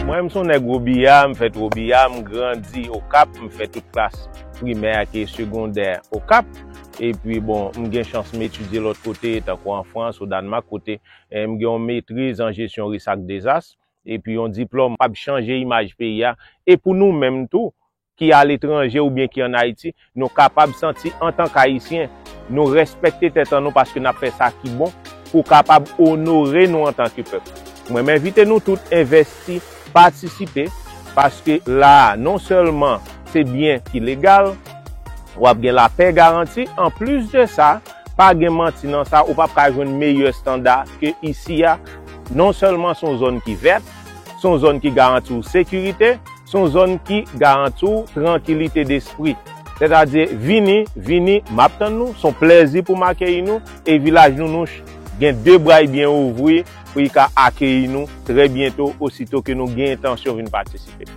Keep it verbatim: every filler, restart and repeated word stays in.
Mwen, m se yon nèg Wobiya, m fèt Wobiya, m grandi Okap, m fè tout klas primè ak segondè Okap. Epi, bon, m gen chans m etidye lòt kote, tankou an Frans, o Dànmak, kote, eh, m gen yon metriz an jesyon risk ak dezas. Epi yon diplòm p ap chanje imaj peyi a. E pou nou menm tou, ki aletranje oubyen ki ann Ayiti, nou kapab santi antank Ayisyen, nou respekte tèt an nou paske n ap fè sa ki bon pou kapab onore nou antanke pèp. Mwen, m envite nou tout envèsti, patisipe, paske la a, non sèlman se byen ki legal, w ap gen lapè garanti, anplis de sa, pa gen manti nan sa, ou p ap ka jwenn meyè estanda ke isi a. Non sèlman se yon zòn ki vèt, se yon zòn ki garanti w sekirite, se yon zòn ki garanti w trankilite despri. Sètadi, vini, vini, m ap tann nou, se yon plèzi pou m akeyi nou, e Vilaj Nounouch gen de bra l byen ouvri pou li ka akeyi nou trè byento, osito ke nou gen entansyon vin patisipe.